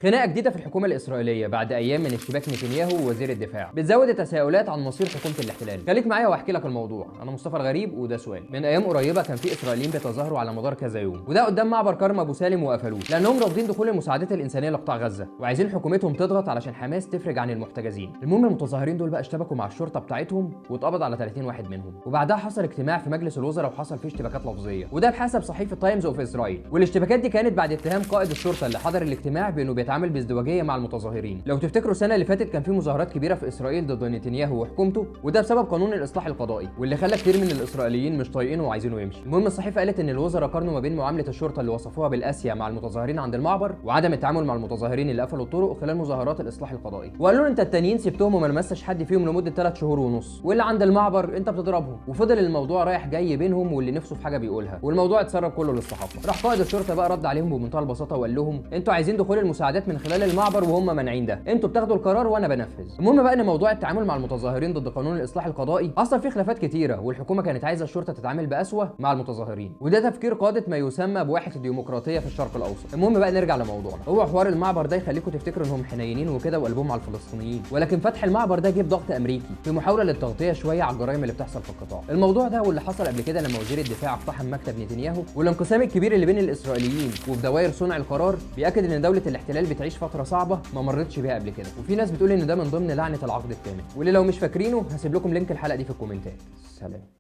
خناقه جديدة في الحكومة الاسرائيلية بعد ايام من اشتباك نتنياهو ووزير الدفاع بتزود التساؤلات عن مصير حكومة الاحتلال. خليك معايا واحكي لك الموضوع. انا مصطفى الغريب وده سؤال. من ايام قريبه كان في اسرائيليين بيتظاهروا على مدار كذا يوم، وده قدام معبر كرم ابو سالم وقفلوه لانهم رافضين دخول المساعدات الانسانية لقطاع غزة وعايزين حكومتهم تضغط علشان حماس تفرج عن المحتجزين. المهم المتظاهرين دول بقى اشتبكوا مع الشرطة بتاعتهم واتقبض على 30 واحد منهم، وبعدها حصل اجتماع في مجلس الوزراء وحصل فيه اشتباكات لفظية، وده بحسب صحيفة تايمز اوف اسرائيل. والاشتباكات دي كانت بعد اتهام قائد الشرطة اللي حضر الاجتماع بانه بيتعامل بازدواجيه مع المتظاهرين. لو تفتكروا السنة اللي فاتت كان في مظاهرات كبيرة في اسرائيل ضد نتنياهو وحكومته، وده بسبب قانون الاصلاح القضائي واللي خلى كتير من الاسرائيليين مش طايقينه وعايزينه يمشي. المهم الصحيفة قالت ان الوزراء قارنوا ما بين معاملة الشرطة اللي وصفوها بالقاسيه مع المتظاهرين عند المعبر وعدم التعامل مع المتظاهرين اللي قفلوا الطرق خلال مظاهرات الاصلاح القضائي، وقالوا له انت التانيين سبتهم وما لمستش حد فيهم لمدة 3 شهور ونص، واللي عند المعبر انت بتضربهم. وفضل الموضوع رايح جاي بينهم واللي نفسه في حاجة بيقولها، والموضوع اتسرب كله للصحافة. راح قائد الشرطة بقى رد عليهم بمنتهى البساطة وقال لهم انتوا عايزين دخول المساعدات من خلال المعبر وهم مانعين ده، انتوا بتاخدوا القرار وانا بنفذ. المهم بقى ان موضوع التعامل مع المتظاهرين ضد قانون الاصلاح القضائي حصل فيه خلافات كتيرة، والحكومة كانت عايزه الشرطة تتعامل بقسوه مع المتظاهرين، وده تفكير قاده ما يسمى بواحة الديمقراطية في الشرق الاوسط. المهم بقى نرجع لموضوعنا. هو حوار المعبر ده يخليكم تفتكروا انهم حنينين وكده وقلبهم على الفلسطينيين، ولكن فتح المعبر ده جه بضغط امريكي في محاولة للتغطيه شوية على الجرائم اللي بتحصل في القطاع. الموضوع ده واللي حصل قبل كده لما وزير الدفاع اقتحم مكتب نتنياهو والانقسام الكبير اللي بين الاسرائيليين وفي دوائر صنع القرار بيأكد ان دولة الاحتلال بتعيش فترة صعبة ما مرتش بيها قبل كده. وفي ناس بتقول ان ده من ضمن لعنه العقد الثامن، واللي لو مش فاكرينه هسيب لكم link الحلقة دي في الكومنتات. سلام.